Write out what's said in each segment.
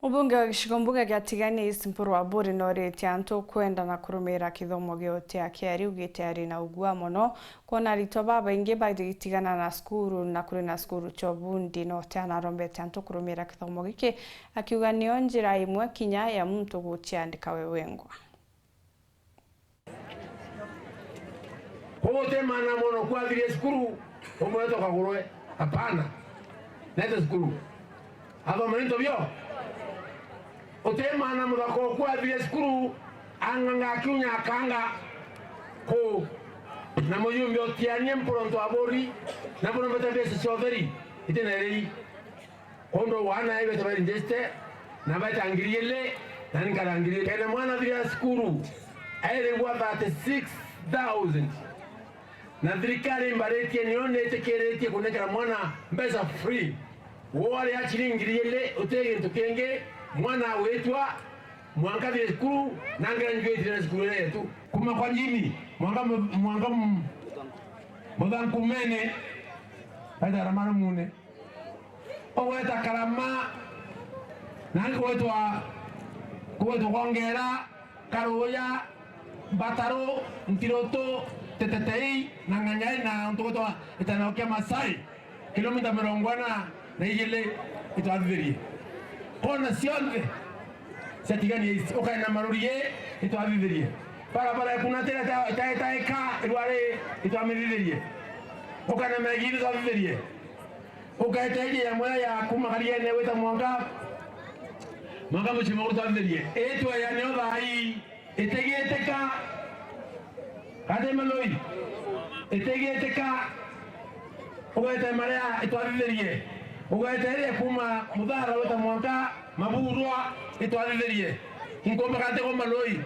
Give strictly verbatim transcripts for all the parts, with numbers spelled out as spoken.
Mubunge wa gicigo mbunge gia Tigania East Mpuru Aburi noritie antu kwenda na kurumira kithomo gia utia kiari, ugite ari na ugua mono kwona aritwa babaingi bagitigana na cukuru na kuri na cukuru cia ubundi, na utia narombete antu kurumira kithomo giki, akiuga nio njira imwe kinya ya muntu guciandika we wengwa. Koguo uti maana mono kwathirie cukuru, umwete ukagurwe. Hapana. Nete cukuru. Athoma into bio. Uti maana muthaka ukwathirie cukuru, ang'ang'a akiunya akanga ku. Na muyumbe utianie mpuronto aburi, na burombete mbeca cia utheri, itina irei. Kondo wana aibete baringiste, na baita ngiri ili, na nkara ngiri ili. Kenda mwana athira cukuru, airigwa thirty-six thousand. Na thirikari imbaritie nio nitikiritie kunengera mwana mbeca free. Wari a ciringi ngiri ili, uti gintu kingi, mwana agwitwa, mwanka athire cukuru, na ngira njuitire na cukuru iria yetu. Kuma kwa njini, mwanka mu-, mwanka mu-, muthankumene, baita ramara mune. Ugweta Karama, na kugwetwa, kugwetwa Kwongera, Karuya, Mbataru, Ntirutu, Tetetei, na Ng'anyai, na untu gwetwa Itano kia Masai, kilomita mirongo ina na igiri itwathithirie. Kona cionthe cia Tigania East, ukaenda Maruri itwathithirie. Barabara ya Kunatira ita-, ita-, itaeka irwari itwamithithirie. Ukaenda Megi itwathithirie. Ukaeteria ya mwea ya kuma Kariene wita mwanka, mwanka mucii mwa gutwambiririe. Itwe ya nio thaa ii itigiitika. Kati maloi itigiitika. Ugete maria itwathithirie. Ugete iria kuma Muthara wita mwanka Maburwa itwathithirie. Nkumba kati kwa maloi.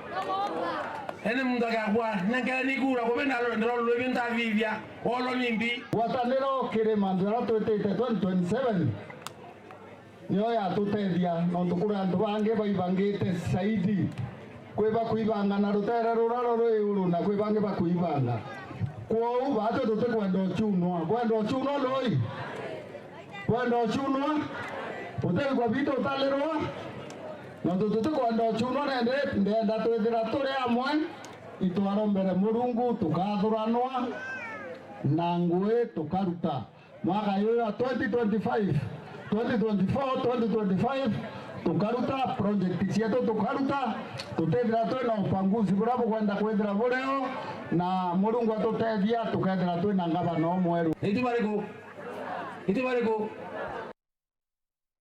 Ene muntu akagwa, nengere ni kura, kubi na ndoro lwibi ntathithia, wolo ni mbi. Ngwataniro kiri mantu jaria twitite twenty twenty-seven, niyo yatutethia, nontu kuri antu bangi baibangite zaidi. Kwi bakuibanga na rutere rura ruri iguru, na kwi bangi bakuibanga. Kwou, baatwi tutikwenda uchunwa. Kwenda uchunwa lui? Kwenda uchunwa? Utegwa bitu utalirwa? Nontu tutikwenda uchunwa, nende ndenda twithira turi amwe, itwarombere Murungu, tukathuranwa na ngui tukaruta. Mwaka uyu wa twenty twenty-five, twenty twenty-four, twenty twenty-five, tukaruta project cietu, tukaruta, tutithira twina upanguzi buria bukwenda kwithira burio, na Murungu atutethia, tukethira twina ngavana umweru. Itu bariku? Itu bariku?